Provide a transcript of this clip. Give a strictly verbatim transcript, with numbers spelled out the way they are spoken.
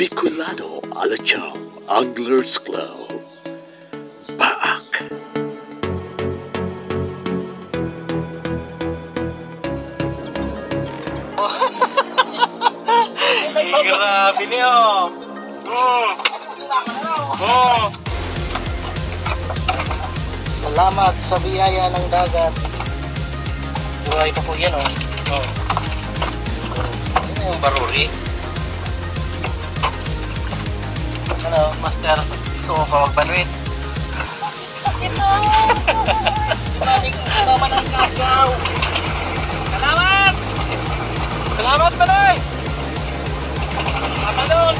Bicolano Alachao Anglers Club. Baak. Grabe niyo. Mm. Oh. Salamat sa biyaya ng dagat. Buhay pa po yan, oh. Oh. Yan yung baruri. Ano, master, gusto mo pa magbanwit? Ito! Balik na naman ang kagaw. Salamat! Salamat, Panoy! Panoy!